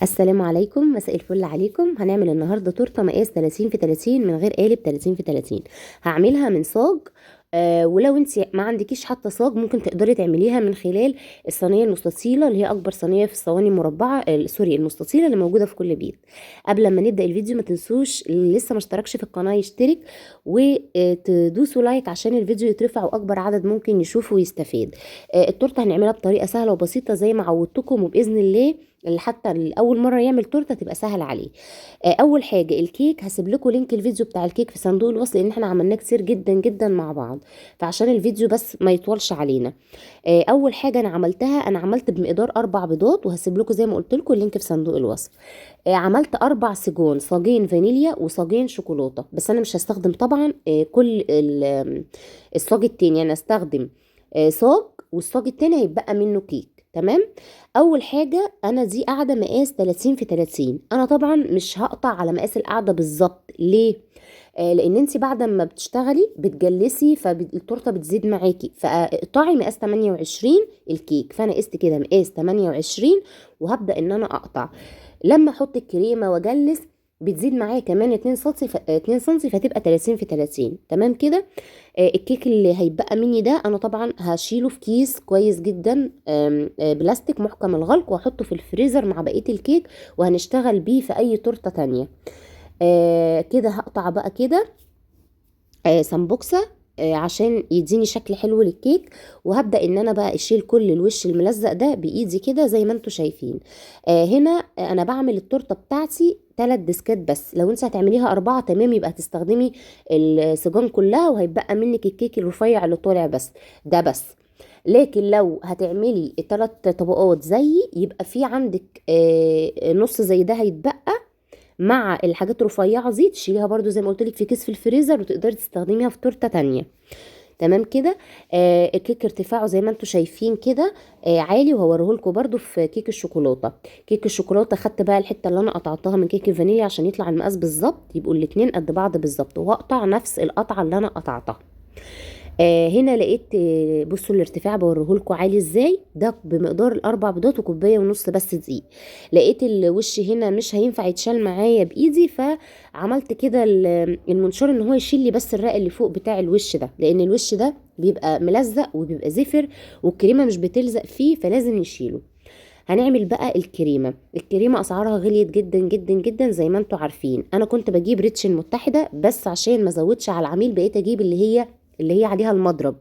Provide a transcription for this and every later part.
السلام عليكم، مساء الفل عليكم. هنعمل النهارده تورته مقاس 30 في 30 من غير قالب 30 في 30. هعملها من صاج، ولو انت ما عندكيش حتى صاج ممكن تقدري تعمليها من خلال الصينية المستطيله اللي هي اكبر صينية في الصواني المربعه، sorry المستطيله اللي موجودة في كل بيت. قبل ما نبدا الفيديو ما تنسوش اللي لسه ما اشتركش في القناة يشترك وتدوسوا like عشان الفيديو يترفع واكبر عدد ممكن يشوفه ويستفيد. التورتة هنعملها بطريقة سهلة وبسيطة زي ما عودتكم، وباذن الله اللي حتى اول مرة يعمل تورته تبقى سهل عليه. اول حاجة الكيك، هسيب لكم link الفيديو بتاع الكيك في صندوق الوصف لان احنا عملناه كتير جدا جدا مع بعض، فعشان الفيديو بس ما يطولش علينا. اول حاجة انا عملتها، انا عملت بمقدار 4 بيضات، وهسيب لكم زي ما قلت لكم ال link في صندوق الوصف. عملت 4 سجون، صاجين فانيليا وصاجين شوكولاتة، بس انا مش هستخدم طبعا كل الصاج التاني، انا هستخدم صاج والصاج التاني هيتبقى منه كيك. تمام. اول حاجة انا دي قاعدة مقاس 30 في 30، انا طبعا مش هقطع على مقاس القاعدة بالظبط. ليه؟ لان انت بعد ما بتشتغلي بتجلسي فالتورته بتزيد معاكي، فاقطعي مقاس 28 الكيك. فانا قست كده مقاس 28 وهبدا ان انا اقطع. لما احط الكريمة واجلس بتزيد معايا كمان 2 سنتي، 2 سنتي، فتبقى 30 في 30. تمام كده. الكيك اللي هيتبقى مني ده انا طبعا هشيله في كيس كويس جدا، بلاستيك محكم الغلق، واحطه في الفريزر مع بقية الكيك، وهنشتغل بيه في اي تورته تانية. كده هقطع بقى كده، سمبوكسه، عشان يديني شكل حلو للكيك. وهبدا ان انا بقى اشيل كل الوش الملزق ده بايدي كده زي ما انتم شايفين. هنا انا بعمل التورتة بتاعتي 3 ديسكات بس، لو انت هتعمليها 4 تمام يبقى هتستخدمي السجان كلها وهيتبقى منك الكيك الرفيع اللي طالع بس ده بس. لكن لو هتعملي 3 طبقات زيي يبقى في عندك نص زي ده هيتبقى مع الحاجات الرفيعة دي، تشيليها برده زي ما قلت لك في كيس في الفريزر وتقدري تستخدميها في تورته تانية. تمام كده. الكيك ارتفاعه زي ما انتم شايفين كده، عالي، وهوريهولكم برده في كيك الشوكولاتة. كيك الشوكولاتة خدت بقى الحتة اللي انا قطعتها من كيك الفانيليا عشان يطلع المقاس بالظبط، يبقوا الاتنين قد بعض بالظبط، وهقطع نفس القطعة اللي انا قطعتها. هنا لقيت، بصوا الارتفاع بوريهولكوا عالي ازاي، ده بمقدار ال4 بيضات وكوبايه ونص بس دقيق. لقيت الوش هنا مش هينفع يتشال معايا بايدي، فعملت كده المنشار ان هو يشيل لي بس الرق اللي فوق بتاع الوش ده، لان الوش ده بيبقى ملزق وبيبقى زفر والكريمه مش بتلزق فيه، فلازم نشيله. هنعمل بقى الكريمة. الكريمة اسعارها غليت جدا جدا جدا زي ما انتوا عارفين. انا كنت بجيب ريتش المتحدة، بس عشان ما ازودش على العميل بقيت اجيب اللي هي عليها المضرب.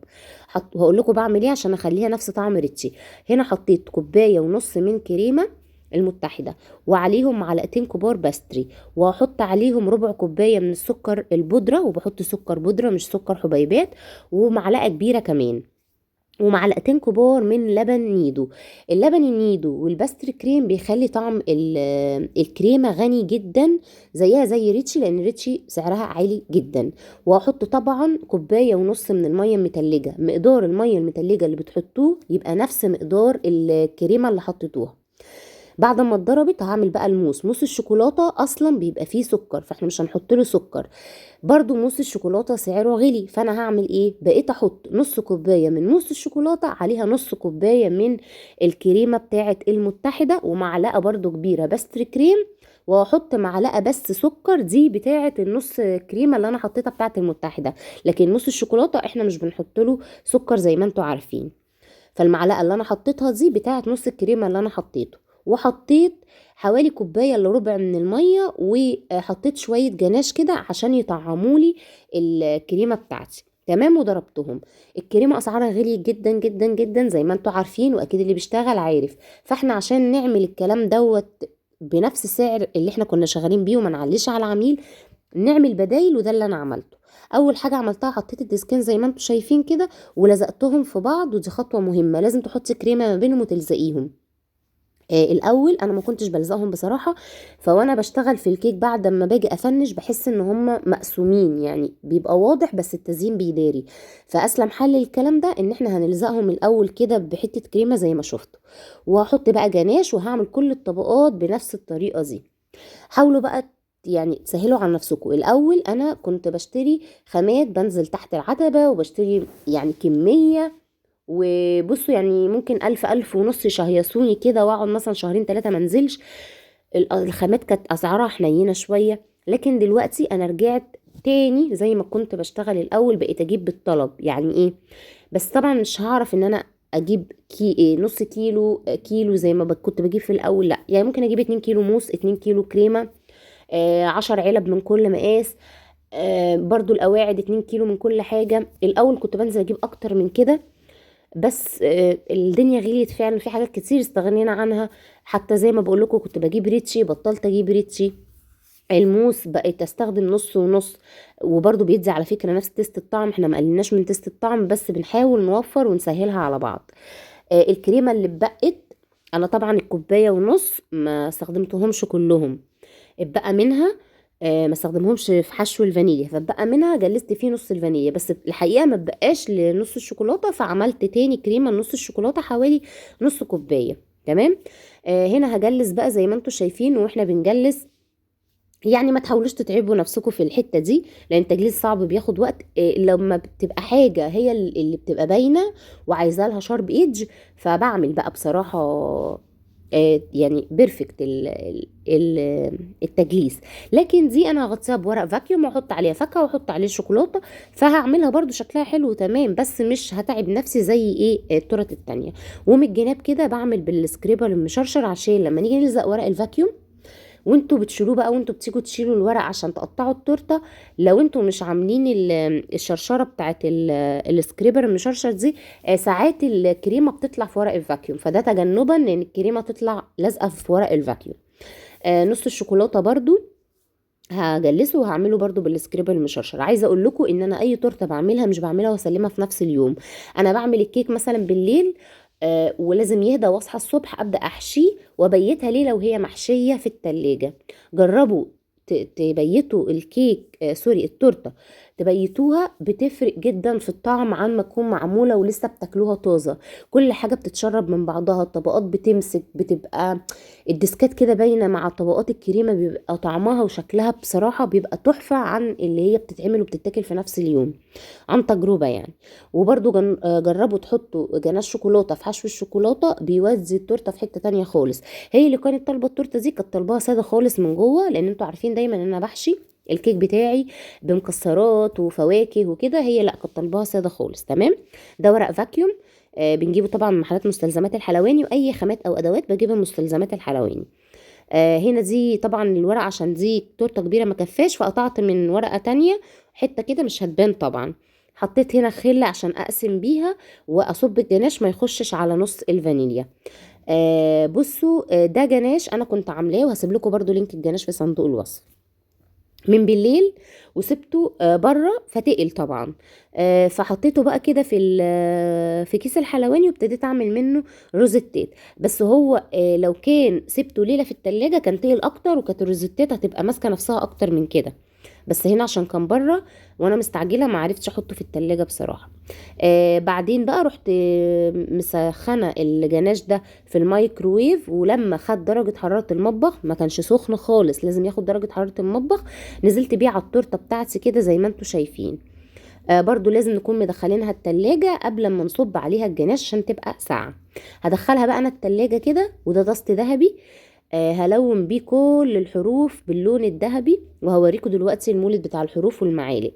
وهقول لكم بعمل ايه عشان اخليها نفس طعم ريتشي. هنا حطيت كوباية ونص من كريمة المتحدة، وعليهم معلقتين كبار pastry، وهحط عليهم ربع كوباية من السكر البودره، وبحط سكر بودره مش سكر حبيبات، ومعلقة كبيرة كمان، ومعلقتين كبار من لبن نيدو. اللبن النيدو وال pastry cream بيخلي طعم الكريمة غني جدا، زيها زي ريتشي، لان ريتشي سعرها عالي جدا. وهحط طبعا كوباية ونص من المية المتلجه. مقدار المية المتلجه اللي بتحطوه يبقى نفس مقدار الكريمة اللي حطيتوها. بعد ما اتضربت هعمل بقى الموس. موس الشوكولاتة اصلا بيبقى فيه سكر، فاحنا مش هنحط له سكر. برضو موس الشوكولاتة سعره غلي، فانا هعمل ايه؟ بقيت احط نص كوباية من موس الشوكولاتة عليها نص كوباية من الكريمة بتاعه المتحدة، ومعلقة برضو كبيرة pastry cream، واحط معلقه بس سكر دي بتاعه النص كريمة اللي انا حطيتها بتاعه المتحدة. لكن موس الشوكولاتة احنا مش بنحط له سكر زي ما انتوا عارفين. فالمعلقه اللي انا حطيتها دي بتاعه نص الكريمة اللي انا حطيته. وحطيت حوالي كوباية الا ربع من المية، وحطيت شوية جناش كده عشان يطعمولي الكريمة بتاعتي. تمام. وضربتهم. الكريمة اسعارها غليت جدا جدا جدا زي ما انتوا عارفين، واكيد اللي بيشتغل عارف. فاحنا عشان نعمل الكلام دوت بنفس السعر اللي احنا كنا شغالين بيه وما نعليش على العميل، نعمل بدايل، وده اللي انا عملته. اول حاجة عملتها حطيت الديسكين زي ما انتوا شايفين كده ولزقتهم في بعض، ودي خطوة مهمة، لازم تحطي كريمة ما بينهم وتلزقيهم. الاول انا ما كنتش بلزقهم بصراحة، فوانا بشتغل في الكيك بعد ما باجي افنش بحس ان هم مقسومين، يعني بيبقى واضح بس التزيين بيداري. فاسلم حل للكلام ده ان احنا هنلزقهم الاول كده بحته كريمة زي ما شفتوا، وهحط بقى جناش، وهعمل كل الطبقات بنفس الطريقة دي. حاولوا بقى يعني تسهلوا على نفسكم. الاول انا كنت بشتري خامات، بنزل تحت العتبة وبشتري يعني كمية، وبصوا يعني ممكن 1000 1500 يشهيصوني كده، واقعد مثلا شهرين 3 ما انزلش. الخامات كانت اسعارها حنينه شوية، لكن دلوقتي انا رجعت تاني زي ما كنت بشتغل الاول، بقيت اجيب بالطلب. يعني ايه؟ بس طبعا مش هعرف ان انا اجيب كي نص كيلو كيلو زي ما كنت بجيب في الاول، لا، يعني ممكن اجيب 2 كيلو موس، 2 كيلو كريمة، 10 علب من كل مقاس، برضو القواعد 2 كيلو من كل حاجة. الاول كنت بنزل اجيب اكتر من كده، بس الدنيا غليت فعلا، في حاجات كتير استغنينا عنها. حتى زي ما بقول لكم كنت بجيب ريتشي، بطلت اجيب ريتشي. الموس بقيت استخدم نص ونص، وبرضو بيدي على فكرة نفس taste الطعم، احنا ما قلناش من taste الطعم، بس بنحاول نوفر ونسهلها على بعض. الكريمة اللي اتبقت، انا طبعا الكوباية ونص ما استخدمتهمش كلهم، اتبقى منها، ما استخدمهمش في حشو الفانيليا، فاتبقى منها جلست فيه نص الفانيليا، بس الحقيقة ما بقاش لنص الشوكولاتة، فعملت تاني كريمة لنص الشوكولاتة حوالي نص كوباية. تمام. هنا هجلس بقى زي ما انتم شايفين، واحنا بنجلس يعني ما تحاولوش تتعبوا نفسكم في الحتة دي، لان التجليس صعب بياخد وقت. لما بتبقى حاجة هي اللي بتبقى باينة وعايزه لها sharp edge، فبعمل بقى بصراحة يعني perfect التجليس. لكن دي انا هغطيها بورق vacuum واحط عليها فاكهة واحط عليه شوكولاتة، فهعملها برضو شكلها حلو تمام، بس مش هتعب نفسي زي ايه التورت التانية. ومن الجناب كده بعمل بال scraper المشرشر، عشان لما نيجي نلزق ورق ال vacuum وانتوا بتشيلوه بقى، وانتوا بتيجوا تشيلوا الورق عشان تقطعوا التورتة، لو انتوا مش عاملين الشرشره بتاعت ال scraper المشرشر دي، ساعات الكريمة بتطلع في ورق ال vacuum، فده تجنبا ان الكريمة تطلع لازقه في ورق ال vacuum. نص الشوكولاتة برضو هجلسه وهعمله برضو بال scraper المشرشر. عايزه اقول لكم ان انا اي تورته بعملها مش بعملها واسلمها في نفس اليوم، انا بعمل الكيك مثلا بالليل، ولازم يهدى واصحى الصبح ابدا احشيه وابيتها ليلة وهي محشيه في التلاجة. جربوا تبيتوا الكيك، sorry التورتة، تبيتوها، بتفرق جدا في الطعم عن ما تكون معمولة ولسه بتاكلوها طازة. كل حاجة بتتشرب من بعضها، الطبقات بتمسك، بتبقى الديسكات كده باينة مع طبقات الكريمة، بيبقى طعمها وشكلها بصراحة بيبقى تحفة عن اللي هي بتتعمل وبتتاكل في نفس اليوم، عن تجربه يعني. وبرده جربوا تحطوا جناش شوكولاتة في حشو الشوكولاتة، بيودي التورتة في حتة تانية خالص. هي اللي كانت طالبه التورتة دي كانت طالباها ساده خالص من جوه، لان انتوا عارفين دايما ان انا بحشي الكيك بتاعي بمكسرات وفواكه وكده، هي لا كانت طالباها ساده خالص. تمام. ده ورق vacuum، بنجيبه طبعا من محلات مستلزمات الحلواني، واي خامات او ادوات بجيبها من مستلزمات الحلواني. هنا دي طبعا الورقة عشان دي تورته كبيرة ما كفاش، فقطعت من ورقة تانية حتة كده مش هتبان طبعا. حطيت هنا خله عشان اقسم بيها واصب الجناش ما يخشش على نص الفانيليا. بصوا، ده جناش انا كنت عاملاه، وهسيب لكم برده link الجناش في صندوق الوصف، من بالليل وسبته بره فتقل طبعا، فحطيته بقى كده في كيس الحلواني، وابتديت اعمل منه روزيتات. بس هو لو كان سبته ليلة في التلاجة كان تقل اكتر، وكانت الروزيتات هتبقى ماسكه نفسها اكتر من كده، بس هنا عشان كان بره وانا مستعجلة ما عرفتش احطه في التلاجة بصراحة. بعدين بقى رحت مسخنه الجناش ده في الميكروويف، ولما خد درجه حرارة المطبخ، ما كانش سخن خالص، لازم ياخد درجه حرارة المطبخ، نزلت بيه على التورتة بتاعتي كده زي ما انتم شايفين. برضو لازم نكون مدخلينها التلاجة قبل ما نصب عليها الجناش عشان تبقى ساقعه. هدخلها بقى انا التلاجة كده، وده dust ذهبي، هلون بيه كل الحروف باللون الذهبي، وهوريكم دلوقتي المولد بتاع الحروف والمعالق.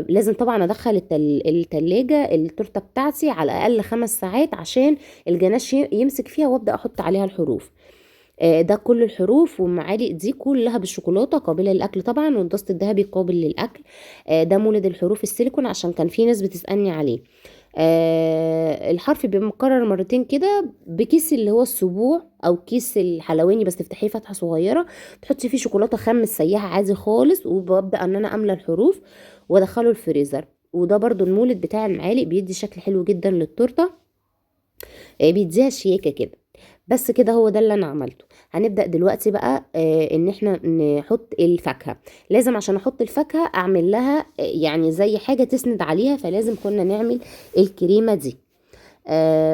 لازم طبعا ادخل التلاجة التورتة بتاعتي على الاقل 5 ساعات عشان الجناش يمسك فيها، وابدا احط عليها الحروف. ده كل الحروف والمعالق دي كلها بالشوكولاته قابله للاكل طبعا، وال dust الذهبي قابل للاكل. ده مولد الحروف السيليكون عشان كان في ناس بتسالني عليه. الحرف بيبقى متكرر مرتين كده بكيس اللي هو السبوع او كيس الحلواني، بس تفتحيه فتحه صغيرة تحطي فيه شوكولاتة خام سياحة عادي خالص، وببدا ان انا املى الحروف وادخله الفريزر. وده برضو المولد بتاع المعالق بيدي شكل حلو جدا للتورته، بيديها شياكه كده. بس كده هو ده اللي انا عملته. هنبدأ دلوقتي بقى ان احنا نحط الفاكهة. لازم عشان احط الفاكهة اعمل لها يعني زي حاجة تسند عليها، فلازم كنا نعمل الكريمة دي،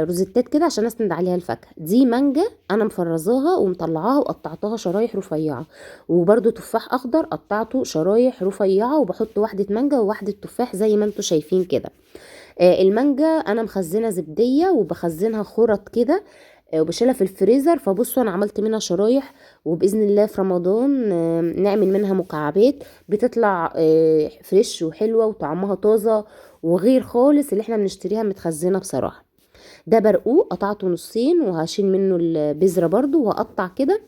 روزيتات كده عشان اسند عليها الفاكهة. دي مانجا انا مفرزاها ومطلعاها وقطعتها شرايح رفيعة، وبرده تفاح اخضر قطعته شرايح رفيعة، وبحط واحدة مانجا وواحدة تفاح زي ما انتم شايفين كده. المانجا انا مخزنة زبدية وبخزنها خرط كده، وبشيلها في الفريزر. فبصوا انا عملت منها شرايح، وباذن الله في رمضان نعمل منها مكعبات، بتطلع fresh وحلوه وطعمها طازة، وغير خالص اللي احنا بنشتريها متخزنه بصراحة. ده برقوق قطعته نصين، وهشيل منه البذرة برضو وهقطع كده.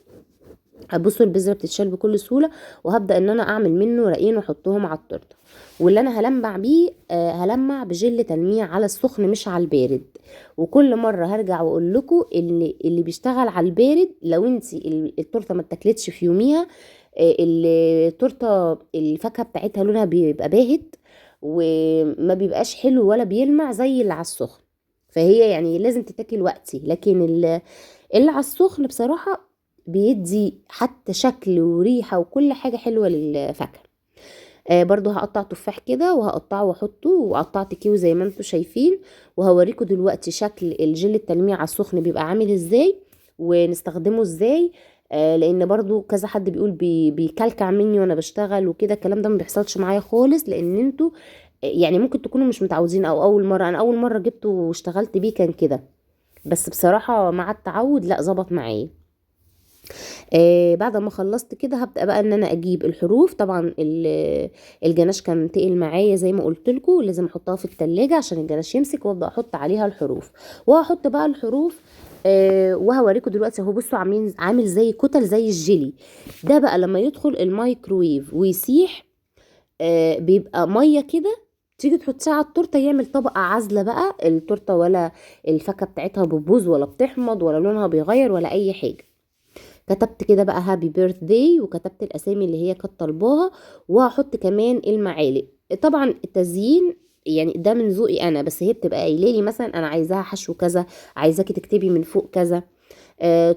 بصوا البذرة بتتشال بكل سهولة، وهبدا ان انا اعمل منه رقين واحطهم على التورتة. واللي انا هلمع بيه هلمع بجل تلميع على السخن مش على البارد. وكل مرة هرجع واقول لكم اللي بيشتغل على البارد، لو انت التورتة ما اتاكلتش في يوميها، التورتة الفاكهة بتاعتها لونها بيبقى باهت وما بيبقاش حلو ولا بيلمع زي اللي على السخن. فهي يعني لازم تتاكل وقتي، لكن اللي على السخن بصراحة بيدي حتى شكل وريحة وكل حاجة حلوة للفاكهة. برضو هقطع تفاح كده وهقطعه واحطه، وقطعت كيو زي ما انتم شايفين. وهوريكم دلوقتي شكل الجل التلميع على السخن بيبقى عامل ازاي ونستخدمه ازاي، لان برضو كذا حد بيقول بيكلكع مني وانا بشتغل وكده. الكلام ده ما بيحصلش معايا خالص، لان انتوا يعني ممكن تكونوا مش متعودين او اول مرة. انا اول مرة جبته واشتغلت بيه كان كده، بس بصراحة مع التعود لا ظبط معايا. بعد ما خلصت كده هبدأ بقى ان انا اجيب الحروف. طبعا الجناش كان تقل معايا زي ما قلت لكم، لازم احطها في التلاجة عشان الجناش يمسك، وابدأ احط عليها الحروف. وهحط بقى الحروف وهوريكم دلوقتي اهو. بصوا عامل زي كتل زي الجيلي ده بقى، لما يدخل الميكروويف ويسيح بيبقى مية كده، تيجي تحطيها على التورتة يعمل طبقه عازله بقى التورتة، ولا الفاكهة بتاعتها بتبوظ ولا بتحمض ولا لونها بيغير ولا اي حاجة. كتبت كده بقى happy birthday، وكتبت الاسامي اللي هي كانت طالباها، وهحط كمان المعالق. طبعا التزيين يعني ده من ذوقي انا، بس هي بتبقى قايله لي مثلا انا عايزاها حشو كذا، عايزاكي تكتبي من فوق كذا.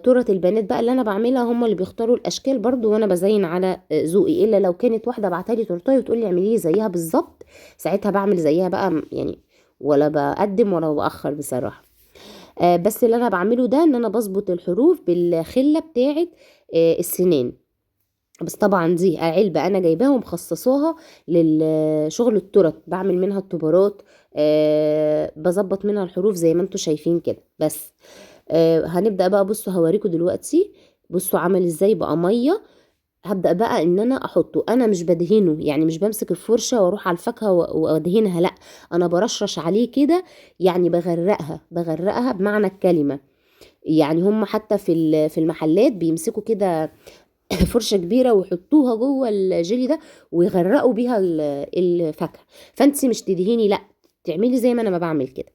تورت البنات بقى اللي انا بعملها هم اللي بيختاروا الاشكال برضو، وانا بزين على ذوقي، الا لو كانت واحدة بعتها لي تورتايه وتقول لي اعملي لي زيها بالظبط، ساعتها بعمل زيها بقى يعني، ولا بقدم ولا باخر بصراحة. بس اللي انا بعمله ده ان انا بظبط الحروف بالخله بتاعه السنان. بس طبعا دي علبة انا جايباها ومخصصاها للشغل التورت، بعمل منها التبارات، بظبط منها الحروف زي ما انتم شايفين كده. بس هنبدأ بقى. بصوا هوريكم دلوقتي، بصوا عمل ازاي بقى مية. هبدأ بقى ان انا احطه، انا مش بدهنه، يعني مش بمسك الفرشة واروح على الفاكهة وادهنها، لا انا برشرش عليه كده، يعني بغرقها بمعنى الكلمة. يعني هم حتى في المحلات بيمسكوا كده فرشة كبيرة ويحطوها جوه الجيلي ده ويغرقوا بيها الفاكهة. فانت مش تدهني، لا تعملي زي ما انا ما بعمل كده.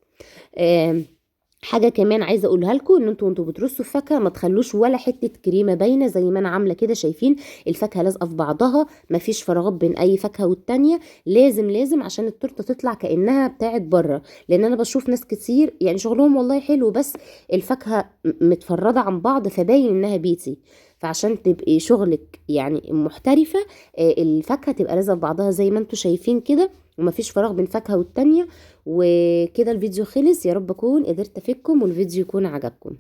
حاجة كمان عايزه اقولها لكم، ان انتوا وانتوا بترصوا الفاكهة ما تخلوش ولا حتة كريمة باينة زي ما انا عامله كده. شايفين الفاكهة لازقه في بعضها، ما فيش فراغات بين اي فاكهة والتانية. لازم عشان التورتة تطلع كانها بتاعت بره، لان انا بشوف ناس كتير يعني شغلهم والله حلو، بس الفاكهة متفرده عن بعض فباين انها بيتي. فعشان تبقي شغلك يعني محترفه، الفاكهة تبقى لازقه في بعضها زي ما انتوا شايفين كده، ومفيش فراغ بين فاكهة والتانية. وكده الفيديو خلص، يا رب اكون قدرت افيدكم والفيديو يكون عجبكم.